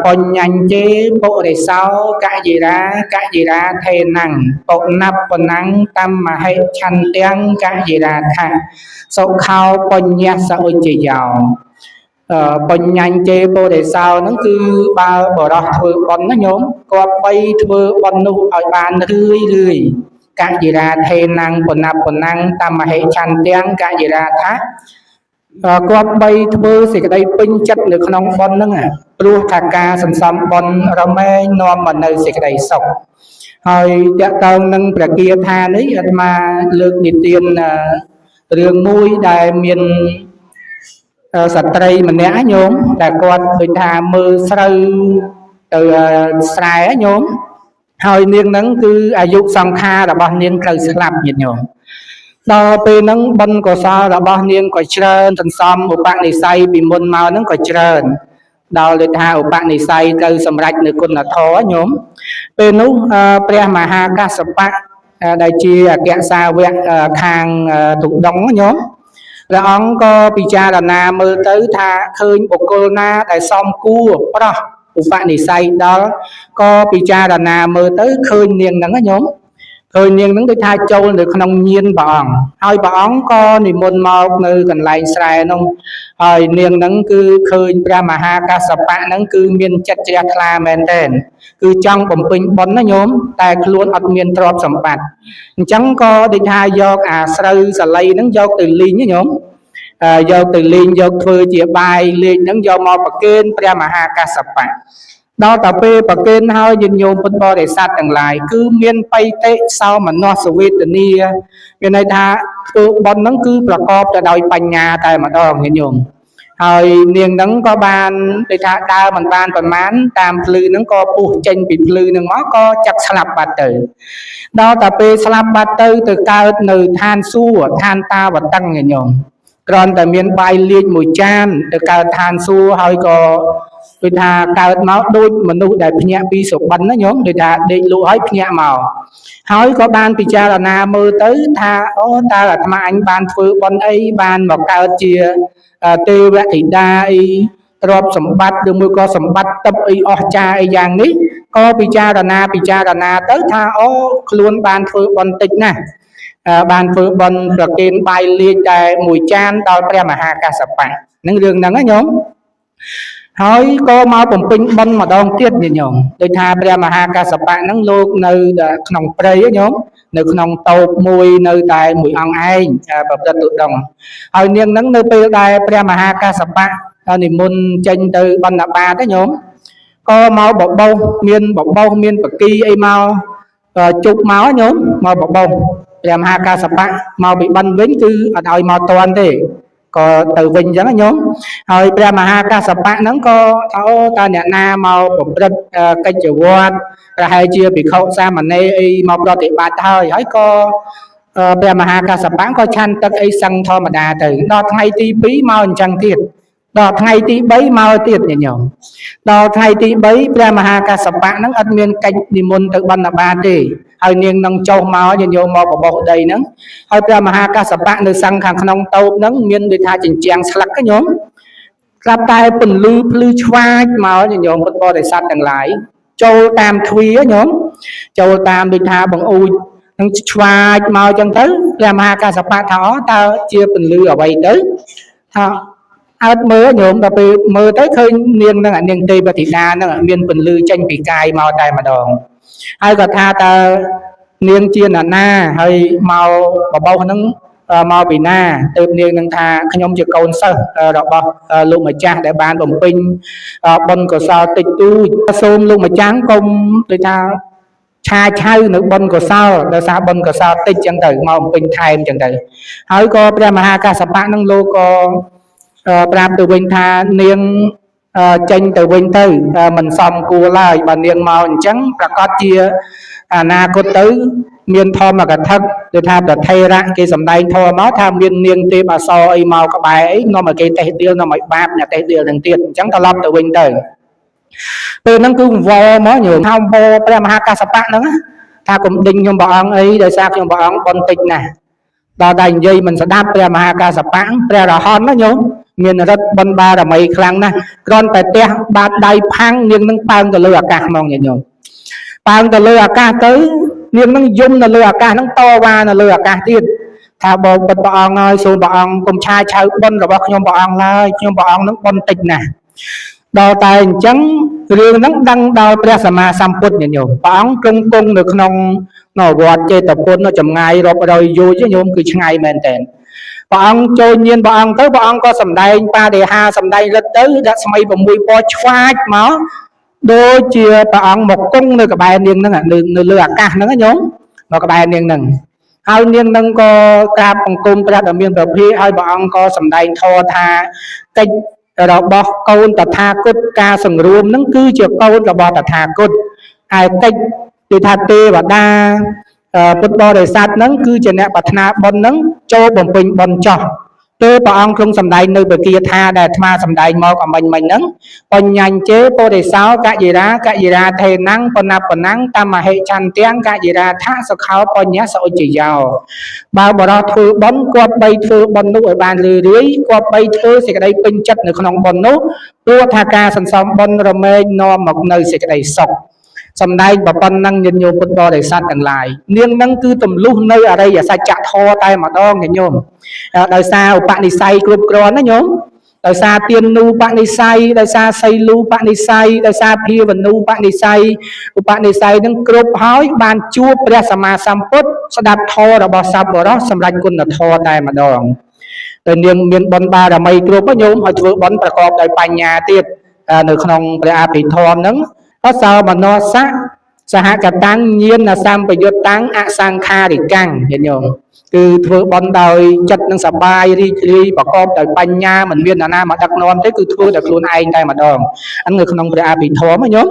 បញ្ញញ្ជេពុរិសោកយិរាកយិរាថេណੰបុណពណੰតំហិឆន្ទាំងកយិរាថៈសុខោបញ្ញសឧច្ចយោ បញ្ញញ្ជេពុរិសោហ្នឹងគឺបើបរោះធ្វើបុណ្យណាញោមគប្បីធ្វើបុណ្យនោះឲ្យបានរឿយរឿយកយិរាថេណੰបុណពណੰតំហិឆន្ទាំងកយិរាថៈ គប្បីធ្វើសេចក្តីពេញចិត្តនៅក្នុងបុណ្យហ្នឹង ព្រោះថាការសន្សំបុណ្យរមែងនាំមកនៅសេចក្តីសុខ។ ហើយតកតងនឹងព្រះគាថានេះ អាត្មាលើកនិទានរឿងមួយដែលមានស្ត្រីម្នាក់ញោម ដែលគាត់ដូចថាមើលស្រូវទៅស្រែញោម ហើយនាងហ្នឹងគឺអាយុសង្ខាររបស់នាងត្រូវស្លាប់ញាតិញោម។ ដល់ពេលហ្នឹងបុណ្យកុសលរបស់នាងក៏ច្រើន សន្សំឧបនិស្ស័យពីមុនមកហ្នឹងក៏ច្រើន ដល់ដូចថាឧបនិស្ស័យត្រូវសម្រេចនៅគុណធម៌ញោម។ ពេលនោះព្រះមហាកស្សបៈដែលជាអគ្គសាវកខាងទុដងញោម ព្រះអង្គក៏ពិចារណាមើលទៅថាឃើញបុគ្គលណាដែលសមគួរប្រោះឧបនិស្ស័យដល់ ក៏ពិចារណាមើលទៅឃើញនាងហ្នឹងញោម ឃើញនាងហ្នឹងដូចថាចូលនៅក្នុងញៀនព្រះអង្គ ហើយព្រះអង្គក៏និមន្តមកនៅកន្លែងស្រែនោះ ហើយនាងហ្នឹងគឺឃើញព្រះមហាកស្សបៈហ្នឹងគឺមានចិត្តជ្រះថ្លាមែនទែន គឺចង់បំពេញបុណ្យណាញោម តែខ្លួនអត់មានទ្រព្យសម្បត្តិ អញ្ចឹងក៏ដូចថាយកអាស្រូវសាលីហ្នឹងយកទៅលីងណាញោម យកទៅលេងយកធ្វើជាបាយលេងហ្នឹងយកមកប្រគេនព្រះមហាកស្សបៈ។ ដល់តែពេលប្រគេនហើយញាតិញោមពុទ្ធបរិស័ទទាំងឡាយ គឺមានបៃតិសោមនស្សវេទនា មានន័យថាធ្វើបុណ្យហ្នឹងគឺប្រកបទៅដោយបញ្ញាតែម្ដងញាតិញោម។ ហើយនាងហ្នឹងក៏បានដូចថាដើរមិនបានប្រមាណតាមភ្លឺហ្នឹង ក៏ពុះចេញពីភ្លឺហ្នឹងមកក៏ចាក់ស្លាប់បាត់ទៅ។ ដល់តែពេលស្លាប់បាត់ទៅ ទៅកើតនៅឋានសួគ៌ឋានតាវតឹងញាតិញោម គ្រាន់តែមានបាយលាជមួយចានទៅកើតឋានសួគ៌ ហើយក៏ដូចថាកើតមកដូចមនុស្សដែលភ្ញាក់ពីសុបិនណាញោម ដូចថាដេកលក់ហើយភ្ញាក់មក ហើយក៏បានពិចារណាមើលទៅថា អូ តើអាត្មាអញបានធ្វើបុណ្យអីបានមកកើតជាទេវធីតាអីទ្រព្យសម្បត្តិឬមួយក៏សម្បត្តិទឹកអីអស្ចារ្យអីយ៉ាងនេះ ក៏ពិចារណាពិចារណាទៅថា អូ ខ្លួនបានធ្វើបុណ្យតិចណាស់ បានធ្វើបុណ្យប្រគេនបាយលាជតែមួយចានដល់ព្រះមហាកស្សបៈនឹង រឿងហ្នឹងណាញោម។ ហើយក៏មកបំពេញបុណ្យម្ដងទៀតញាតិញោម ដូចថាព្រះមហាកស្សបៈហ្នឹងលោកនៅក្នុងព្រៃញោម នៅក្នុងតូបមួយនៅតែមួយអង្គឯងប្រព្រឹត្តទុដង ហើយនាងហ្នឹងនៅពេលដែលព្រះមហាកស្សបៈនិមន្តចេញទៅបណ្ឌបាតញោម ក៏មកបបោស មានបបោសមានបគីអីមកជប់មកញោម មកបបោសព្រះមហាកស្សបៈមកពីបិណ្ឌវិញ គឺអត់ឲ្យមកតន់ទេ ក៏ទៅវិញអញ្ចឹងញោម។ ហើយព្រះមហាកស្សបៈហ្នឹងក៏ថា អូ តើអ្នកណាមកប្រព្រឹត្តកិច្ចវត្ត ប្រហែលជាភិក្ខុសាមណេរអីមកប្រតិបត្តិហើយ ហើយក៏ព្រះមហាកស្សបៈក៏ឆាន់ទឹកអីសឹងធម្មតាទៅ។ ដល់ថ្ងៃទី2មកអញ្ចឹងទៀត ដល់ថ្ងៃទី3មកទៀតញាតិញោម។ ដល់ថ្ងៃទី3ព្រះមហាកស្សបៈហ្នឹងអត់មានកិច្ចនិមន្តទៅបណ្ឌបាតទេ ហើយនាងនឹងចុះមកញាតិញោម មកបបោសដីហ្នឹង ហើយព្រះមហាកស្សបៈនៅសឹងខាងក្នុងតូបហ្នឹង មានដូចថាចិញ្ចាំងស្លឹកញោម ស្រាប់តែពន្លឺភ្លឺឆ្វាចមកញាតិញោមពុទ្ធបរិស័ទទាំងឡាយ ចូលតាមទ្វារញោម ចូលតាមដូចថាបង្អួចនឹងឆ្វាចមកចឹងទៅ ព្រះមហាកស្សបៈថា អូ តើជាពន្លឺអ្វីទៅ ថាអើតមើលញោម ដល់ពេលមើលទៅឃើញនាងនឹងនាងទេវធីតានឹងមានពន្លឺចេញពីកាយមកតែម្ដង ហើយក៏ថាតើនាងជានរណា ហើយមកបបោសហ្នឹងមកពីណា ទើបនាងនឹងថាខ្ញុំជាកូនសិស្សរបស់លោកម្ចាស់ដែលបានបំពេញបុណ្យកុសលតិចតួច សូមលោកម្ចាស់កុំដូចថាឆាឆៅនៅបុណ្យកុសល ដោយសារបុណ្យកុសលតិចចឹងទៅមកបំពេញថែមចឹងទៅ។ ហើយក៏ព្រះមហាកស្សបៈនឹងលោកក៏ប្រាប់ទៅវិញថា នាងចេញទៅវិញទៅ មិនសមគួរឡើយ បើនាងមកអញ្ចឹងប្រកាសជាអនាគតទៅមានធម្មកថា ដូចថាប្រថេរៈគេសំដែងធម៌មកថាមាននាងទេពអសរអីមកក្បែរអី នាំឲ្យគេតេះដៀល នាំឲ្យបាបអ្នកតេះដៀលនឹងទៀត អញ្ចឹងត្រឡប់ទៅវិញទៅ។ ពេលហ្នឹងគឺវល់មកញោម ថាវល់ព្រះមហាកស្សបៈហ្នឹងថាកុំដេញខ្ញុំព្រះអង្គអី ដោយសារខ្ញុំព្រះអង្គបុណ្យតិចណាស់។ ដល់តែនិយាយមិនស្ដាប់ព្រះមហាកស្សបៈ ព្រះរហន្តណាញោម មានរិទ្ធបុណ្យបារមីខ្លាំងណាស់គ្រាន់តែទះបាតដៃផាំងនាងនឹងប៉ើងទៅលើអាកាសហ្មងញាតិញោមប៉ើងទៅលើអាកាសទៅនាងនឹងយំនៅលើអាកាសនឹងតវ៉ានៅលើអាកាសទៀតថាបងពិតព្រះអង្គហើយសូមព្រះអង្គកុំឆាឆៅបុណ្យរបស់ខ្ញុំព្រះអង្គឡើយខ្ញុំព្រះអង្គនឹងបុណ្យតិចណាស់ដល់តែអញ្ចឹងរឿងហ្នឹងដឹងដល់ព្រះសម្មាសម្ពុទ្ធញាតិញោមព្រះអង្គគង់គង់នៅក្នុងនៅវត្តចេតពុននៅចម្ងាយរាប់រយយោជន៍ញោមគឺឆ្ងាយមែនតើព្រះអង្គចូលញៀនព្រះអង្គទៅព្រះអង្គក៏សម្ដែងបារិហាសម្ដែងរិទ្ធទៅរស្មី6ពណ៌ឆ្វាចមកដូចជាព្រះអង្គមកគង់នៅក្បែរនាងហ្នឹងនៅលើអាកាសហ្នឹងញោមមកក្បែរនាងហ្នឹងហើយនាងនឹងក៏ក្រាបបង្គំព្រះដ៏មានព្រះភិក្ខហើយព្រះអង្គក៏សម្ដែងធម៌ថាកិច្ចរបស់កូនតថាគតការសង្រួមនឹងគឺជាកូនរបស់តថាគតហើយកិច្ចគឺថាទេវតាពុទ្ធបរិស័ទនឹងគឺជាអ្នកប្រាថ្នាបុណ្យនឹងចូលបំពេញបុណ្យចោះទើបព្រះអង្គទ្រង់សម្ដែងនៅពគាថាដែលអាត្មាសម្ដែងមកអំបញ្ញមិញហ្នឹងបញ្ញញ្ជេពុរិសោកយិរាកយិរាថេណੰបណបណੰតមហិឆន្ទាំងកយិរាថសុខោបញ្ញសឧជយោបើបរោះធ្វើបុណ្យគប្បីធ្វើបុណ្យនោះឲ្យបានរឿយរឿយគប្បីធ្វើសេចក្តីពេញចិត្តនៅក្នុងបុណ្យនោះព្រោះថាការសន្សំបុណ្យរមែងនាំមកនៅសេចក្តីសុខសម្ដែងប្រប៉ុណ្ណឹងញាតិញោមពុទ្ធបរិស័ទទាំងឡាយនាងនឹងគឺទម្លុះនៅអរិយសច្ចធម៌តែម្ដងញាតិញោមដោយសារឧបនិស្ស័យគ្រប់គ្រាន់ណាញោមដោយសារទានូបនិស្ស័យដោយសារសីលូបនិស្ស័យដោយសារភាវនូបនិស្ស័យឧបនិស្ស័យនឹងគ្រប់ហើយបានជួបព្រះសម្មាសម្ពុទ្ធស្ដាប់ធម៌របស់សប្បុរសសម្រាប់គុណធម៌តែម្ដងតែនាងមានបុណ្យបារមីគ្រប់ញោមឲ្យធ្វើបុណ្យប្រកបដោយបញ្ញាទៀតនៅក្នុងព្រះអភិធម្មហ្នឹងអសោមនស្សៈសហកតាំងញាណសម្បយុត្តតាំងអសង្ខារិកាំងញាតិញោមគឺធ្វើបុណ្យដោយចិត្តនឹងសបាយរីករាយប្រកបដោយបញ្ញាមិនមាននរណាមកដឹកនាំទេគឺធ្វើដោយខ្លួនឯងតែម្ដងហ្នឹងនៅក្នុងព្រះអភិធម្មញោម។